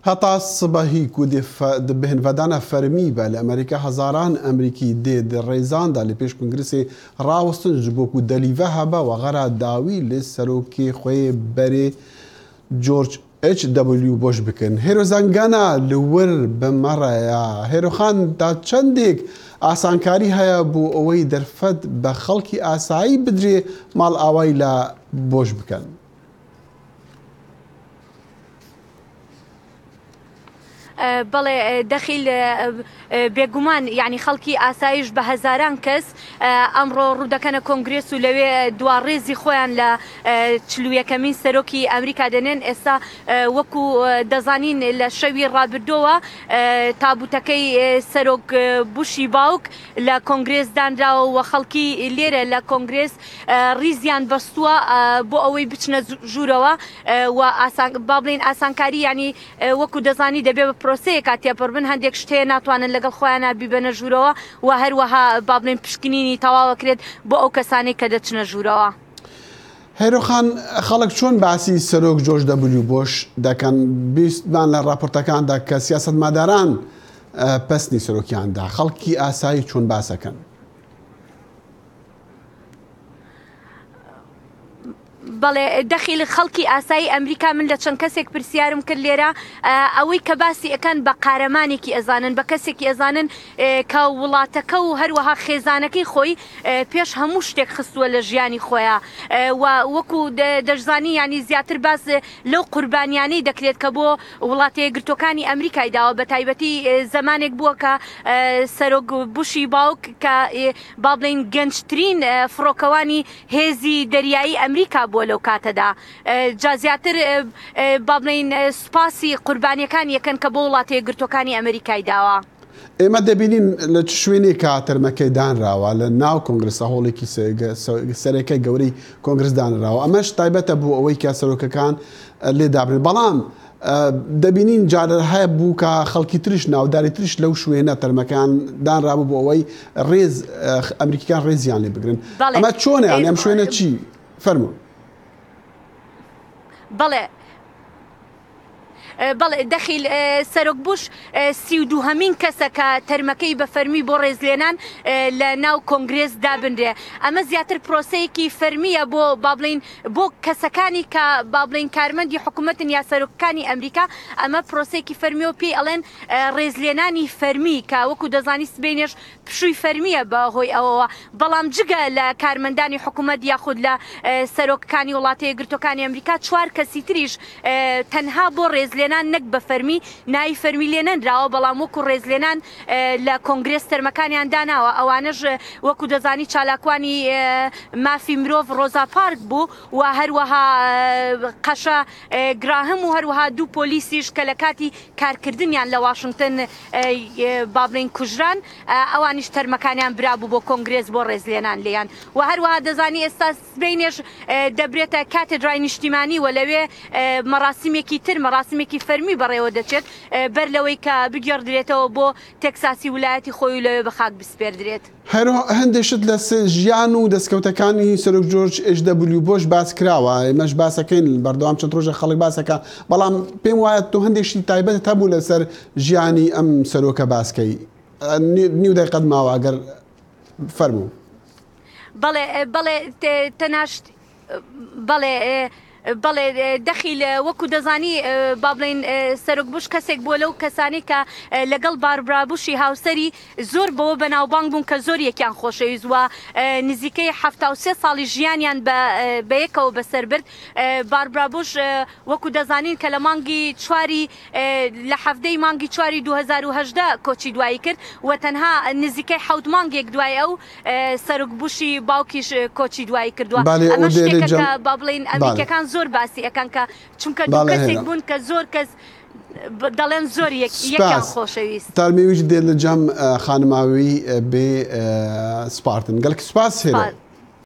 هەتا سبەهی کو دێ بهنڤدانە فەرمی بە لە ئەمریکا هەزاران ئەمریکی دێ د ڕێزاندا لە پێش کونگرسێ ڕاوستن ژ بۆ کو دەلیڤە هەبە وەغەرا داوی لە سەرۆکێ خوێ بەرێ جۆرج ئێچ دەبلیو بۆش بکن. هێرۆ زەنگەنە لە ور بە مەڕەیە. هێرۆ خان تا چەندێک ئاسانکاری هەیە بۆ ئەوەی دەرفەت بە خەڵکی ئاسایی بدرێ ماڵئاوای لە بۆش بکەن؟ بەڵێ دەخیل بێگومان یعنی خەڵکی ئاسایش بە هەزاران کەس ئەمڕۆ ڕوودەکەنە کۆنگرێس و لەوێ دواڕێزی خۆیان لە چلویەکەمین سەرۆکی ئەمریکا دەنێن ئێستا وەکو دەزانین لە شەوی ڕابردووەوە تابوتەکەی سەرۆک بوشی باوک لە کۆنگرێس دانراوە و خەڵکی لێرە لە کۆنگرێس ڕیزیان بەستووە بۆ ئەوەی بچنە ژوورەوە و ئاسان با بڵێین ئاسانکاری یعنی وەکو دەزانی دەبێ بە پرۆسەیەکا تێپەڕ بن هەندێک شت هەیە ناتوانن لەگەڵ خۆیانا بیبەنە ژوورەوە و هەروەها با بڵێین پشکنینی تەواوەکرێت بۆ ئەو کەسانەی کە دەچنە ژوورەوە. هێرۆ خان، خەڵک چۆن باسی سەرۆک جۆرج دەبلیو بۆش دەکەن؟ بیستمان لە ڕاپۆرتەکاندا کە سیاسەتمەداران پەسنی سەرۆکیان دا، خەڵکی ئاسایی چۆن باسەکەن؟ بەڵێ دەخیل خەڵکی ئاسایی ئەمریکا من لە چەند کەسێک پرسیارم کرد لێرە ئەوەی کە باسی ئەکەن بە قارەمانێکی ئەزانن بە کەسێکی ئەزانن کە وڵاتەکە و هەروەها خێزانەکەی خۆی پێش هەموو شتێک خستووە لە ژیانی خۆیان و وەکو دەشزانی ینی زیاتر باس لەو قوربانیانەی دەکرێت کە بۆ وڵاتە یەکگرتووەکانی ئەمریکای داوە بە تایبەتی زەمانێک بووە کە سەرۆک بوشی باوک کە با بڵێین گەنجترین فڕۆکەوانی هێزی دەریایی ئەمریکا بووە لەو کاتەدا جا زیاتر با بڵێین سوپاسی قوربانیەکان یەکەن کە بۆ وڵاتە یەکگرتووەکانی ئەمریکای داوە. ئێمە دەبینین لە چ شوێنێکا تەرمەکەی دانراوە، لە ناو کۆنگرسە هۆڵێکی سەرەکە گەورەی کۆنگرس دانراوە، ئەمەش تایبەتە بۆ ئەوەی کە سەرۆکەکان لێ دابنێن، بەڵام دەبینین جارە هەیە بوو کە خەڵکی تریش ناوداری تریش لەو شوێنە تەرمەکان دانرابوو بۆ ئەوەی ڕێز ئەمریکیکان ڕێزیان لێ بگرن ئەمە چۆنە یان ئەم شوێنە چی فەرموو؟ بەڵێ بەڵێ دەخیل سەرۆک بوش 32هەمین کەسە کە تەرمەکەی بە فەرمی بۆ ڕێزلێنان لە ناو کۆنگرێس دابنرێ ئەمە زیاتر پرۆسەیەکی فەرمیە بۆ با بڵین بۆ کەسەکانی کە با بڵێین کارمەندی حکومەتن یا سەرۆکەکانی ئەمریکا، ئەمە پرۆسەیەکی فەرمیە و پێی ئەڵێن ڕێزلێنانی فەرمی کە وەکو دەزانی سبەینێش پشووی فەرمیە بە هۆی ئەوەوە، بەڵام جگە لە کارمەندانی حکومەت یاخود لە سەرۆکەکانی وڵاتە یەکگرتووەکانی ئەمریکا چوار کەسی تریش تەنها بۆ ڕێزلێنان نەک بە فەرمی ناوی فەرمی لێ نەنراوە بەڵام وەکو ڕێزلێنان لە کۆنگرێس تەرمەکانیان داناوە، ئەوانەش وەکو دەزانی چالاکوانی مافی مرۆڤ ڕۆزا پارک بوو و هەروەها قەشە گراهەم و هەروەها دوو پۆلیسیش کە لە کاتی کارکردنیان لە واشنتن با بڵێین کوژران، ئەوانیش تەرمەکانیان برابوو بۆ کۆنگرێس بۆ ڕێزلێنان لێیان و هەروەها دەزانی ئێستا سبەینێش دەبرێتە کاتێدرای نیشتیمانی و لەوێ مەراسیمێکی تر، مەراسیمێکی فەرمی بەڕێوە دەچێت بەر لەوەی کە بگێڕدرێتەوە بۆ تێکساسی ولایەتی خۆی و لەوێ بە خاک بسپێردرێت. هەروەها هەندێک شت لە ژیان و دەستکەوتەکانی سەرۆک جۆرج ئێچ دەبلیو بۆش باس کراوە، ئێمەش باسەکەین بەردەوام چەند ڕۆژە خەڵک باسەکە، بەڵام پێم وایە تۆ هەندێک شتی تایبەتت هەبوو لەسەر ژیانی ئەم سەرۆکە باسکەی. نیو دەقیقەت ماوە ئەگەر فەرموو. بەڵێ بەڵێ تەناشت بەڵێ بەڵێ دەخیل وەکو دەزانی با بڵێین سەرۆک بوش کەسێک بووە لەو کەسانی کە لەگەڵ باربرا بوشی هاوسەری زۆر بەوە بەناوبانگ بوون کە زۆر یەکیان خۆشەویست و نزیکەی 73 ساڵی ژیانیان بە یەکەوە بەسەر برد باربرا بوش وەکو دەزانین کە لە مانگی چواری لە حەڤدەی مانگی چواری 2018 کۆچی دوایی کرد و تەنها نزیکەی حەوت مانگێک دوای ئەو سەرۆک بوشی باوکیش کۆچی دوایی کردووە. ئەمە شتێکە کە با بڵێین ئەمریکیەکان زۆر باسی ئەکەن کە چونکە دوو کەسێک بوون کە زۆر کەس دەڵێن زۆر یەکیان خۆشەویست. تارمێویش دێ لە جەم خانماوی بێ سپارتن. گەلک سپاس هێرۆ.